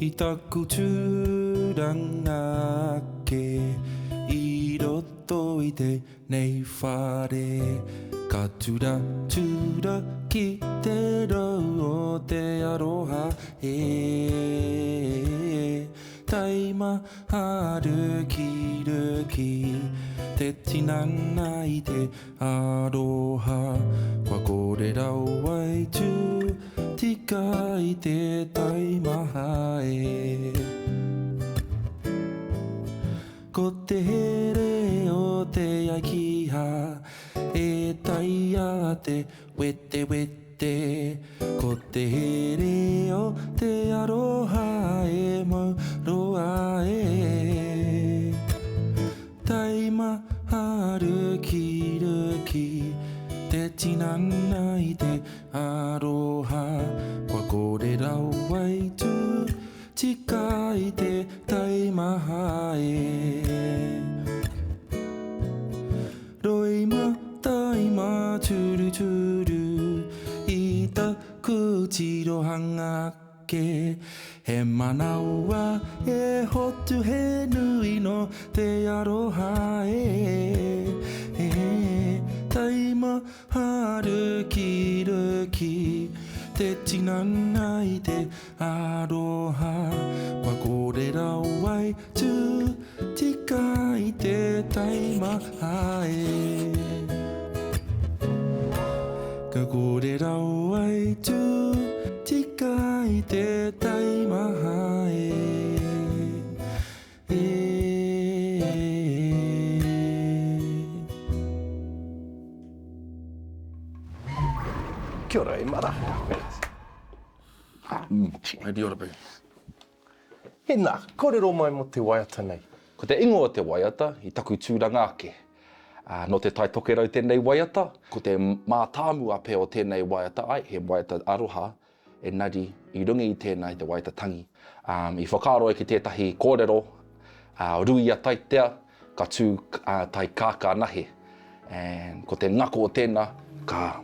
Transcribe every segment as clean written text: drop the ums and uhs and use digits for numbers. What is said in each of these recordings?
I taku tūranga ake i roto i tēnei whare Ka tura tura ki te rau o te aroha e Taima Harukiruki te tinana i te aroha Kua kore rawa i tū tika i te taimaha e Ko te here o te aikiha e taia te wetewete Ko te here o te aroha e mau roa e Taima harukiruki te tinana i te aroha Kua kore rawa i tū tika i te taimaha e Roima taima turuturu i taku tirohanga ake He manawa e hotu he nui no te aroha e e Taima harukiruki te tinana i te aroha Kua kore rawa i tu tika i te taimaha e Ka kore rawa i tū tika i te taimaha e e Kia ora e mara. Haere ora baby. Hena, korero mai mo te waiata nei. Ko te ingoa o te waiata i taku tūranga ake. Ā, nō Te Tai Tokerau tēnei waiata. Ko te mātāmua pea o tēnei waiata, āe, he waiata aroha, engari i runga i tēnā i te waiata tangi. Ā, i whakaaro ai ki tētahi kōrero, ā, ruia taitea, ka tū a tai kākā nahe. And ko te ngako o tēnā, ka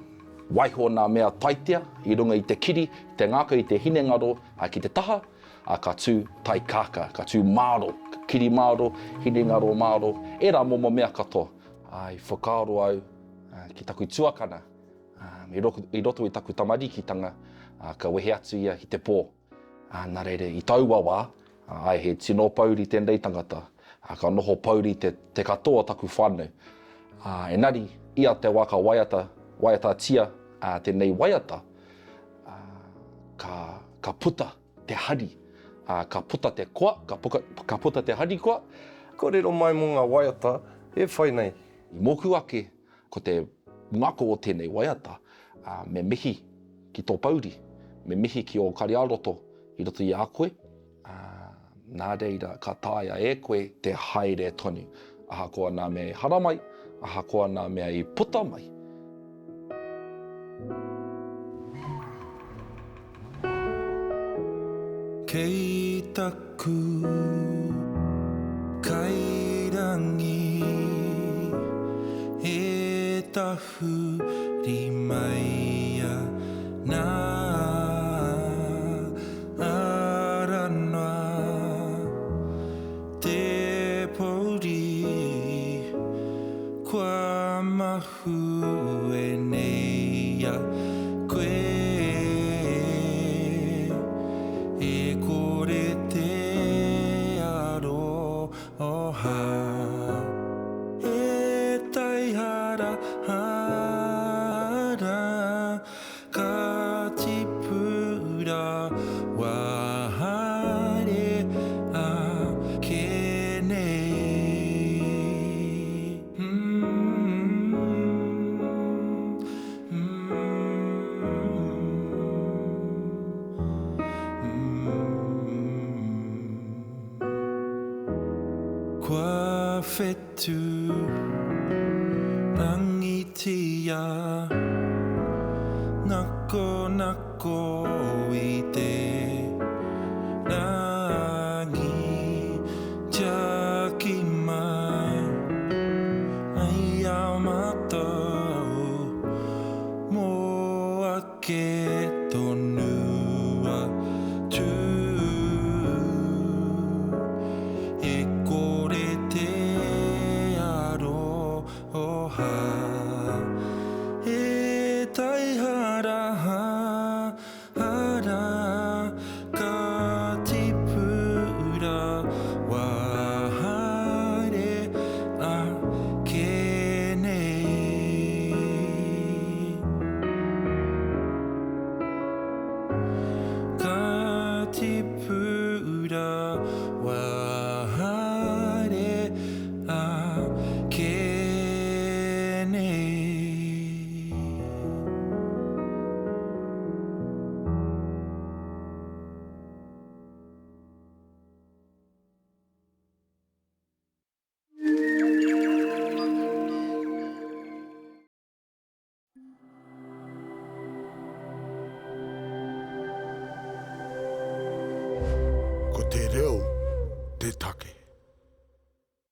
waiho nā mea taitea i runga i te kiri, i te ngākau, i te hinengaro ki te taha, ā, ka tū tai kākā, ka tū māro, kiri māro, hinengaro māro, ērā momo mea katoa. Ā, i whakaaro au ki taku tuakana, i roto i taku tamarikitanga, ka wehe atu ia ki te pō. Ā, nā reira, i taua wā, āe, he tino pouri tēnei tangata, ā, ka noho pouri te, te katoa o taku whānau. Ā, engari, ia te wā ka waiata, waiatatia, ā, tēnei waiata, ā, ka, ka puta te hari, ā, ka puta te koa, ka puka, ka puta te harikoa. Kōrero mai mō ngā waiata e whai nei. I mōku ake, Ko te ngako o tēnei waiata, me mihi ki tō pouri, me mihi ki ō kare-ā-roto i roto i a koe, nā reira ka taea e koe te haere tonu, ahakoa nā mea i haramai, ahakoa nā mea i puta mai. Kei taku kairangi e tahuri mai ana Ara noa te pouri kua mahue nei a koe E kore te aroha e taihara hara Ka tipu rawa haere ake nei. Kua whetū rangitia Nako nako i te rangi Tiaki mai ai a mātou Mō ake tonu atu. Ko te reo te take.